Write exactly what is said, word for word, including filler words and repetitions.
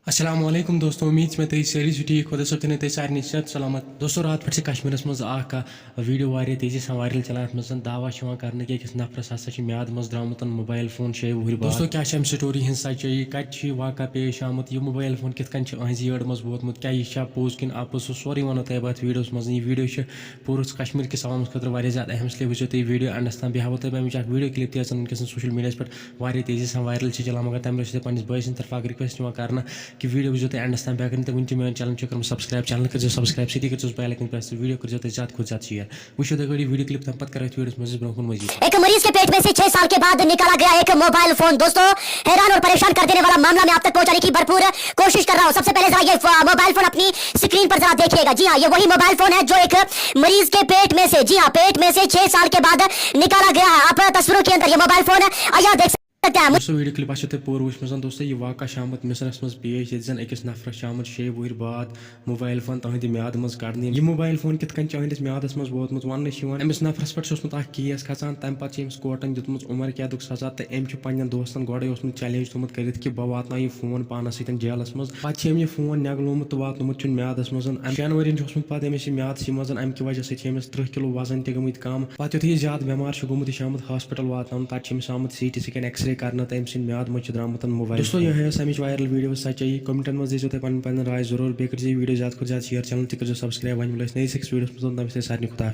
السلام علیکم دوستو، امید چھِ مےٚ تُہۍ سٲری چھِو ٹھیٖک، خۄدا صٲب تھٲینو تُہۍ سارنٕے صحت سلامت۔ دوستو، راتھ پٮ۪ٹھ چھِ کشمیٖرس منٛز اکھ ویڈیو واریاہ تیزی سان وائرل چلان، اتھ منٛز دعویٰ چھِ یِوان کرنہٕ کہِ أکِس نفرس ہسا چھِ میادٕ منٛز درٛامُت موبایل فون شیٚیہِ وُہٕرۍ بعد۔ دوستو، کیٛاہ چھِ امہِ سٹوری ہٕنٛز سچٲیی؟ کتہِ چھُ یہِ واقعہ پیش آمُت؟ یہِ موبایل فون کِتھ کٔنۍ چھُ أہنٛزِ یٔڈ منٛز ووتمُت؟ کیٛاہ یہِ چھا پوٚز کِنہٕ اپُز؟ سُہ سورُے ونو تۄہہِ بہٕ اتھ ویڈیوس منٛز۔ یہِ ویڈیو چھِ پوٗرٕ کشمیر کِس عوامس خٲطرٕ واریاہ زیادٕ اہم، اس لیے وٕچھزیو تُہۍ یہِ ویڈیو اینڈس تام۔ بیٚیہِ ہاوو تۄہہِ بہٕ امِچ اکھ ویڈیو کلپ تہِ، یۄس زن وٕنکیٚس سوشل میڈیاہس پٮ۪ٹھ واریاہ تیزی سان وائرل چھِ چلان، مگر تمہِ برونٛہہ چھِ تۄہہِ پننِس بٲے سٕنٛدِ طرفہٕ اکھ ریکویسٹ یِوان کرنہٕ کہِ ویڈیو وٕچھزیو تُہۍ اینڈس تام۔ بیٚیہِ اگر نہٕ تۄہہِ وٕنہِ تہِ میون چینل چھُ کوٚرمُت سبسکرائب، چینل کٔرزیو سبسکرائب، سۭتی کٔرزیو بس بیل آئیکن پریس، ویڈیو کٔرزیو تُہۍ زیادٕ کھۄتہٕ زیادٕ شیئر۔ وٕچھو تُہۍ گۄڈٕ یہِ ویڈیو کلپ، تمہِ پتہٕ کرو أسۍ ویڈیوس منٛز أسۍ برونٛہہ کُن مزید۔ एक मरीज के पेट में से छह साल के बाद निकाला गया एक मोबाइल फोन। दोस्तों, हैरान और परेशान कर देने वाला मामला मैं आप तक पहुंचाने की भरपूर कोशिश कर रहा हूँ। सबसे पहले जरा ये फ-, मोबाइल फोन अपनी स्क्रीन पर जरा देखिएगा। जी हाँ, ये वही मोबाइल फोन है जो एक मरीज के पेट में से, जी हाँ, पेट में से छह साल के बाद निकाला गया है। आप तस्वीरों के अंदर ये मोबाइल फोन है, और यहाँ देख सकते हैं। دوستو، ویڈیو کلپ آسیو تۄہہِ پوٗرٕ وٕچھمٕژ۔ دوستو، یہِ واقعہ چھُ آمُت مصرس منٛز پیش، ییٚتہِ زن أکِس نفرس چھُ آمُت شیٚیہِ وُہٕرۍ بعد موبایل فون تہنٛدِ میادٕ منٛز کڑنہٕ۔ یہِ موبایل فون کِتھ کٔنۍ چھُ أہنٛدِس میادس منٛز ووتمُت؟ وننہٕ چھُ یِوان، أمِس نفرس پٮ۪ٹھ چھُ اوسمُت اکھ کیس کھژان، تمہِ پتہٕ چھُ أمِس کورٹن دیُتمُت عمر قیدُک سزا، تہٕ أمۍ چھُ پننٮ۪ن دوستن گۄڈے اوسمُت چیلنج تھوٚومُت کٔرِتھ کہِ بہٕ واتناوٕ یہِ فون پانس سۭتۍ جیلس منٛز۔ پتہٕ چھُ أمۍ یہِ فون نگلومُت تہٕ واتنومُت چھُن میادس منٛز۔ أمۍ شٮ۪ن ؤرین چھُ اوسمُت پتہٕ أمِس یہِ میادسٕے منٛز، امہِ کہِ وجہ سۭتۍ چھِ أمِس ترٕٛہ کِلو وزن تہِ گٔمٕتۍ کم۔ پتہٕ یُتھُے یہِ زیادٕ بٮ۪مار چھُ گوٚمُت، یہِ چھُ آمُت ہاسپٹل واتناونہٕ، تتہِ چھِ أمِس آمُت C T scan, X ray کرنہٕ، تہٕ أمۍ سٕنٛدِ میادٕ منٛز چھُ درٛامُت موبایل۔ دوستو، یِہوٚے ٲس امِچ وائرل ویڈیو سچٲیی۔ کمنٹن منٛز دیٖزیو تُہۍ پنٕنۍ پنٕنۍ راے ضروٗر، بیٚیہِ کٔرزیو یہِ ویڈیو زیادٕ کھۄتہٕ زیادٕ شیئر، چینل تہِ کٔرزیو سبسکرائب۔ وۄنۍ مِلو أسۍ نٔیِس أکِس ویڈیوس منٛز، تَمہِ سۭتۍ سارنٕے خۄداحافظ۔